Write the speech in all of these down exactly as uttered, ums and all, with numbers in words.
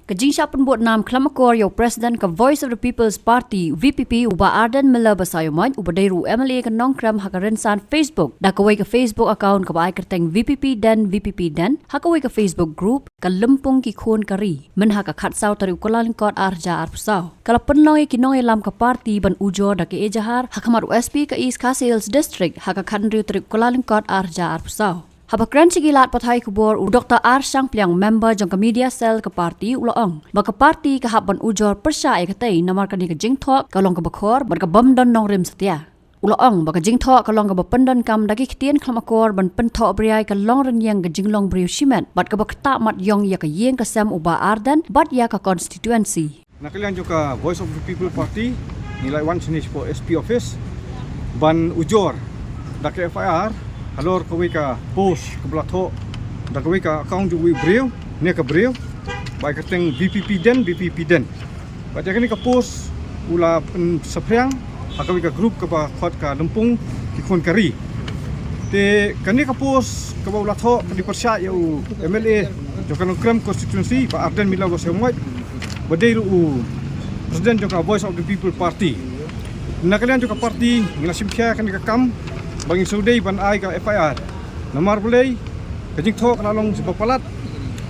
Ka jingshah pynbud nam khlem akor ïa u President ka Voice of the People's Party, V P P, u Bah Ardent Miller Basaiawmoit, uba dei ruh u M L A ka Nongkrem, ha ka rynsan Facebook, da kawei ka Facebook account kaba ai kyrteng V P P Den, V P P Den, ha kawei ka Facebook group, ka Lympung Ki Khun Ka Ri, mynha ka khatsaw tarik u Kyllalyngkot ar hajar arphew saw. Ka la pynlong ïa ki nongïalam ka party ban ujor da ka ejahar ha khmat u S P ka East Khasi Hills District, ha ka khathynriew tarik u Kyllalyngkot ar hajar arphew saw. Haba kren sha ki lad pathai khubor, u Doktor R Shangpliang, member jong ka Media Cell ka party, u la ong ba ka party ka hap ban ujor pyrshah ïa katei, namar kane ka jingthoh ka long kaba khor bad ka bym don nongrim satia. U la ong ba ka jingthoh ka long kaba pyndonkam da ki ktien khlem akor ban pynthohbria ïa ka long rynïeng ka jinglong briew shimet bad kaba ktah mat ïong ïa ka ïing ka sem u Bah Ardent bad ïa ka constituency. Na ka liang jong ka Voice of the People Party, ngi la wan shane shapoh S P office ban ujor da ka F I R halor kawei ka post kaba la thoh da kawei ka account jong uwei u briew, ne ka briew, ba ai kyrteng V P P Den, V P P Den. Bad ïa kane ka post u la pynsaphriang ha kawei ka group kaba khot ka Lympung Ki Khun Ka Ri. Te kane ka post kaba u la thoh ka dei pyrshah ïa u M L A jong ka Nongkrem constituency, Bah Ardent Miller Basaiawmoit, ba dei ruh u President jong ka Voice of the People Party. Na ka liang jong ka party ngi la shim khia kane ka kam ba ngin sa dei ban ai ka F I R. Namar balei ka jingthoh ka la long sha ba palat,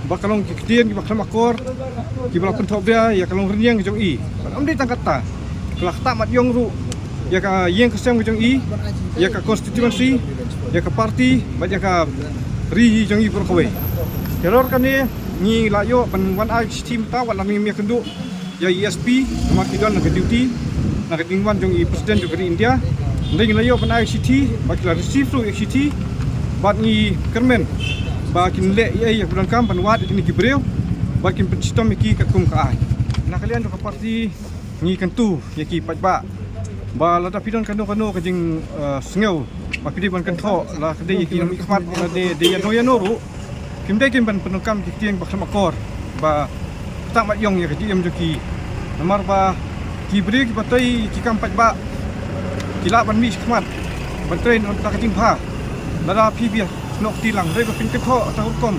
ba ka long ki ktien kiba khlem akor, kiba la pynthohbria ïa ka long rynïeng jong i. Bad ym dei tang katta, ka la ktah mat ïong ruh ïa ka ïing ka sem jong i, ïa ka constituency, ïa ka party bad ïa ka ri jong i baroh kawei. Te halor kane ngi la ïoh ban wan ai shithi mynta, wat la ngim ïakynduh ïa i S P, namar ki don na ka duty, na ka jingwan jong i President jong ka ri India. Hynrei ngi la ïoh ban ai shithi, bad ki la receive ruh ïa shithi, bad ngi kyrmen ba kin leh ïa, ïa ka donkam ban wad ïa kine ki briew, bad kin pynshitom ïa ki katkum ka aiñ. Na ka liang jong ka party ngi kyntu ïa ki paidbah ba lada phi don kano kano ka jing, eh, sngew ba phi dei ban kynthoh, la ka dei ïa ki nongmihkhmat, la dei, dei ïano ïano ruh, kim dei kin ban pyndonkam ki ktien ba khlem akor, ba ktah mat ïong ïa ka jingim jong ki. Namar ba ki briew kiba trei ki kam paidbah ki lah ban mih shakhmat ban trei na ka jingbha. Lada phi bia noh kti lang, hynrei ba phin kynthoh tang rukom,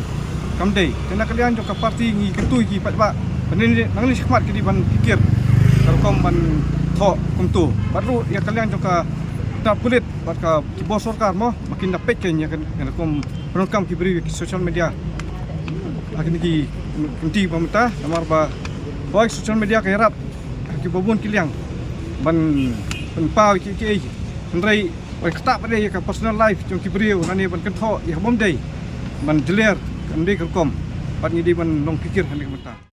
kam dei. Te na ka liang jong ka party ngi kyntu ïa ki paidbah ba nangne nangne shakhmat ki dei ban pyrkhat ka rukom ban thoh kumto. Bad ruh ïa ka liang jong ka tnat pulit bad ka ki bor sorkar mo, ba kin da peit kein ïa ka, ïa ka rukom pyndonkam ki briew ïa ki social media ha kine ki kynti ba mynta, namar ba, ba ïa ki social media ka ïarap ha kiba bun ki liang ban pynpaw ïa kiei kiei, hynrei ba ktah pat ïa ka personal life jong ki briew lane ban kynthoh ïa ka bym dei, ban jler, kam dei ka rukom. Bad ngi dei ban long pyrkhat ha kane ka bynta.